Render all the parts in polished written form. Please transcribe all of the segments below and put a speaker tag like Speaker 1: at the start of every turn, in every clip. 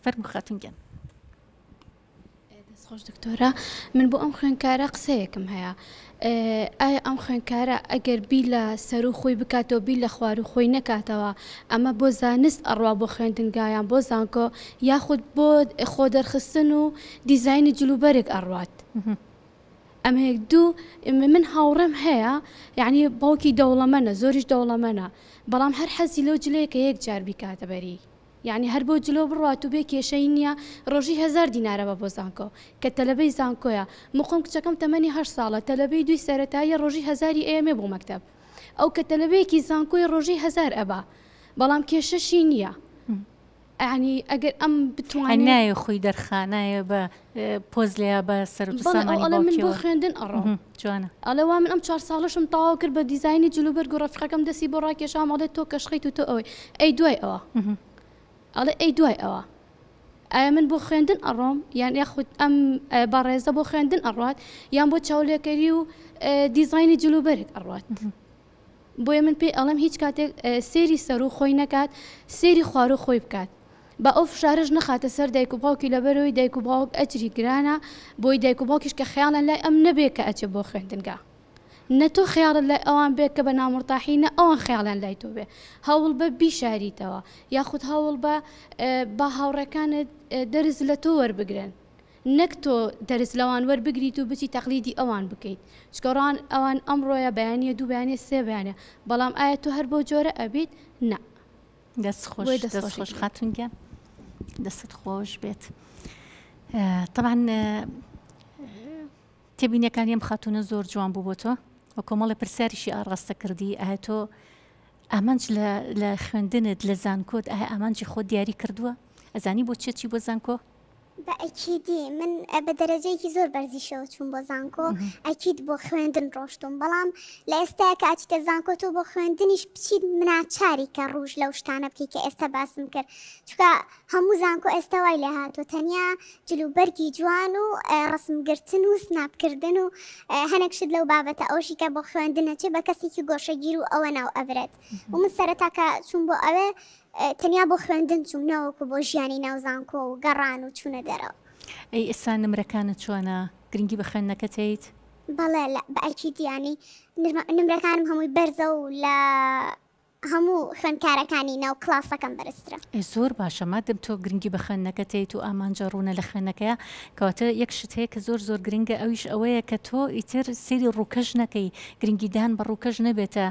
Speaker 1: فەرموو خاتون گیان.
Speaker 2: دەست خۆش دکتۆرە من بۆ ئەم خوێنکارە قسەیەکم هەیە ئایا ئەم خوێنکارە ئەگەر بی لە سەرو خۆی بکاتەوە بی لە خوارو خۆی نەکاتەوە ئەمە بۆ زانست ئەڕوا بۆ خوێندنگایان بۆ زانکۆ یاخود بۆ خۆدەرخستن و دیزاینی جلوبەرگ ئەڕوات ئەمە یەک دوو من هاوڕێم هەیە یعنی باوکی دەوڵەمەنە زۆریش دەوڵەمەنە بەڵام هەر حەزی لەو جلەیە کە یەک جار بیکاتە بەری یانی هەر بۆ جلۆ بڕوات و بێ کێشەی نیە ڕۆژی هەزار دینارە بە بۆ زانکۆ کە تەلەبەی زانکۆیە مخۆم کچەکەم تەمەنی هەشت ساڵە تەلەبەی دووی سەرەتاییە ڕۆژی هەزاری ئەیەمێ بۆ مەکتەب ئەو کە تەلەبەیەکی زانکۆی ڕۆژی هەزار ئەبا بەڵام کێشەشی نیە یانی ئەگەر ئەم بتوانێ
Speaker 1: نایە خۆی دەرخا نایە بە پۆز لێیا بە سەرەت و
Speaker 2: بەڵێ ئەو
Speaker 1: سامانی
Speaker 2: ئەڵێ من بۆ
Speaker 1: باوکیەوە
Speaker 2: خوێندن ئەڕۆم
Speaker 1: جوانە.
Speaker 2: ئەڵێ وا من ئەم چوار ساڵەشم تەواو کرد بە دیزاینی جلوبەرگ و ڕەفیقەکەم دەستی بۆ ڕاکێشام ئەڵێ تۆ کەشخەیت و تۆ ئەوەی ئەی دوای ئەوە ئەڵێ ئەی دوای ئەوە ئایا من بۆ خوێندن ئەڕۆم یان یاخود ئەم بەڕێزە بۆ خوێندن ئەڕوات یان بۆ چاولێکەری و دیزاینی جلوبەرگ ئەڕوات بۆیە من پێی ئەڵێم هیچ کاتێک سێری سەرو خۆی نەکات سێری خوارو خۆی بکات با ئەو فشارەش نەخاتە سەر دایک و باوکی لەبەرەوەی دایک و باوک ئەجری گرانە بۆی دایک و باوکیش کە خەیاڵیان لای ئەم نەبێ کە ئەچێ بۆ خوێندنگا نە تۆ خەیاڵت لای ئەوان بێ کە بە نامورتاحی نە ئەوان خەیاڵیان لای تۆ بێ هەوڵ بە بیشاریتەوە یاخود هەوڵ بە با هاوڕێکانت دەرس لە تۆ وەربگرن نەک تۆ دەرس لەوان وەربگریت و بچی تەقلیدی ئەوان بکەیت چونکە ڕان ئەوان ئەمڕۆیە بەیانیە دوو بەیانیە سێ بەیانە بەڵام ئایا تۆ هەر بەو جۆرە ئەبیت نا.
Speaker 1: دەست خۆش
Speaker 2: بۆیە دەست
Speaker 1: دەست
Speaker 2: خۆشی
Speaker 1: خۆش
Speaker 2: دەکەم.
Speaker 1: خاتون گیان دەستت خۆش بێت تەبعەن تێبینیەکانی ئەم خاتونە زۆر جوان بوو بۆ تۆ و کۆمەڵی پرسیاریشی ئاڕاستە کردی ئایا تۆ ئامانج لە لە خوێندنت لە زانکۆت ئایا ئامانجی خۆت دیاری کردووە ئەزانی بۆ چێ چی بۆ زانکۆ
Speaker 3: بە ئەکیدی من بە دەرەجەیەکی زۆر بەرزیشەوە چووم بۆ زانکۆ ئەکید بۆ خوێندن ڕۆشتوم بەڵام لە ئێستا کە ئەچیتە زانکۆ تۆ بۆ خوێندنیش بچیت مناچاری کە ڕووش لەو شتانە بکەی کە ئێستا باسم کرد چونکە هەموو زانکۆ ئێستا وای لێ هاتووە تەنیا جل و بەرگی جوان و ڕسم گرتن و سناپ کردن و هەنێک شت لەو بابەتە ئەوشی کە بۆ خوێندن ئەچێ بە کەسێکی گۆشەگیر و ئەوە ناو ئەبرێت و من سەرەتا کە چووم بۆ ئەوێ تەنیا بۆ خوێندن چووم نەوەکو بۆ ژیانی ناو زانکۆ و گەڕان و چوونە دەرەوە.
Speaker 1: ئەی ئێستا نمرەکانت چۆنە؟ گرنگی بە خوێندنەکەت ئەیت؟
Speaker 3: بەڵێ بە ئەکید یانی نمرەکانم هەمووی بەرزە و لە هەموو خوێندکارەکانی ناو کڵاسەکەم بەرزترە.
Speaker 1: ئێ زۆر باشە مادەم تۆ گرنگی بە خوێندنەکەت ئەیت و ئامانجە ڕوونە لە خوێندنەکەیا کەواتە یەک شت هەیە کە زۆر زۆر گرنگە ئەویش ئەوەیە کە تۆ ئیتر سەیری ڕووکەش نەکەی گرنگیدان بە ڕووکەش نەبێتە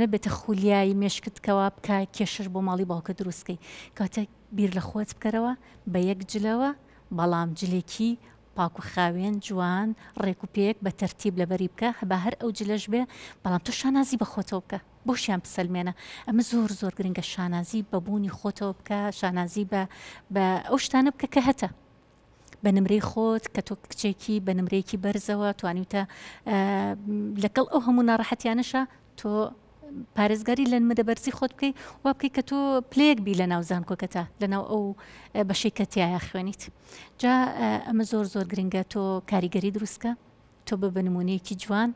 Speaker 1: نەبێتە خولیای مێشکت کەوا بکە کێشەش بۆ ماڵی باوکە دروست کەی کەواتە بیر لە خۆت بکەرەوە بە یەک جلەوە بەڵام جلێکی پاک و خاوێن جوان ڕێک و پێک بە تەرتیب لەبەری بکە با هەر ئەو جلەش بێ بەڵام تۆ شانازی بە خۆتەوە بکە بۆشیان بسەلمێنە ئەمە زۆر زۆر گرنگە شانازی بە بوونی خۆتەوە بکە شانازی بە بە ئەو شتانە بکە کە هەتە بە نمرەی خۆت کە تۆ کچێکی بە نمرەیەکی بەرزەوە توانیوتە لەگەڵ ئەو هەموو ناڕەحەتیانەشە تۆ پارێزگاری لە نمرە بەرزی خۆت بکەی وا بکەی کە تۆ پلەیەک بی لە ناو زانکۆکەتا لە ناو ئەو بەشەی کە تیایا خوێنیت جا ئەمە زۆر زۆر گرنگە تۆ کاریگەری دروستکە تۆ ببە نموونەیەکی جوان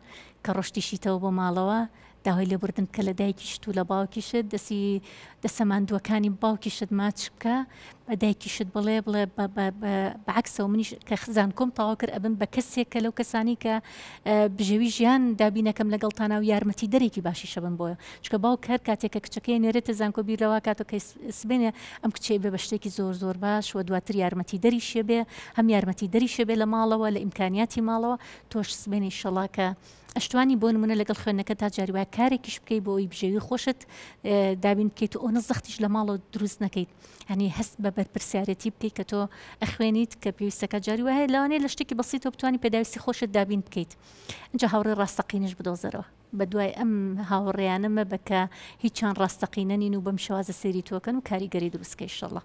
Speaker 1: کە ڕۆشتیشیتەوە بۆ ماڵەوە داوای لێبوردن بکە لە دایکیشت و لە باوکیشت دەسی دەسە ماندووەکانی باوکیشت ماچ بکە بە دایکیشت بڵێ بڵێ بە عەکسەوە منیش کە زانکۆم تەواو کرد ئەبم بە کەسێک کە لەو کەسانی کە بژێوی ژیان دابینەکەم لەگەڵتانا و یارمەتی دەرێکی باشیشە بم بۆیە چونکە باوک هەر کاتێک کە کچەکەی نێرێتە زانکۆ بیر لەوە کاتۆ کە سبێنێ ئەم کچەی بێ بە شتێکی زۆر زۆر باش و دواتر یارمەتی دەریشێ بێ هەم یارمەتی دەریشێ بێ لە ماڵەوە لە ئیمکانیاتی ماڵەوە تۆش سبێنێ ئیشەڵا کە ئەشتوانی بۆ نمونە لەگەڵ خوێندنەکە تا جاری وایە کارێکیش بکەیت بۆ ئەوی بژێوی خۆشت دابین بکەیت و ئەوەنە زەختیش لە ماڵەوە دروست نەکەیت هەنی هەست بە بەرپرسیارەتی بکەیت کە تۆ ئەخوێنیت کە پێویستەکە جاری وایە لەوانەیە لە شتێکی بەسیتەوە بتوانی پێداویستی خۆشت دابین بکەیت ئینجا هاوڕێ ڕاستەقینەش بدۆزەرەوە بە دوای ئەم هاوڕێیانە مەبە کە هیچیان ڕاستەقینە نین و بەم شێوازە سەیری تۆکەن و کاریگەری دروست کە ئیشەڵا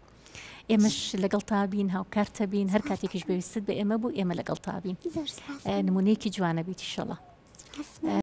Speaker 1: ئێمەش لەگەڵ تا بین هاوکارتە بین هەر کاتێکیش پێویستت بە ئێمە بوو ئێمە لەگەڵ تا بین نمونەیەکی جوانە بیت ئیشەڵا.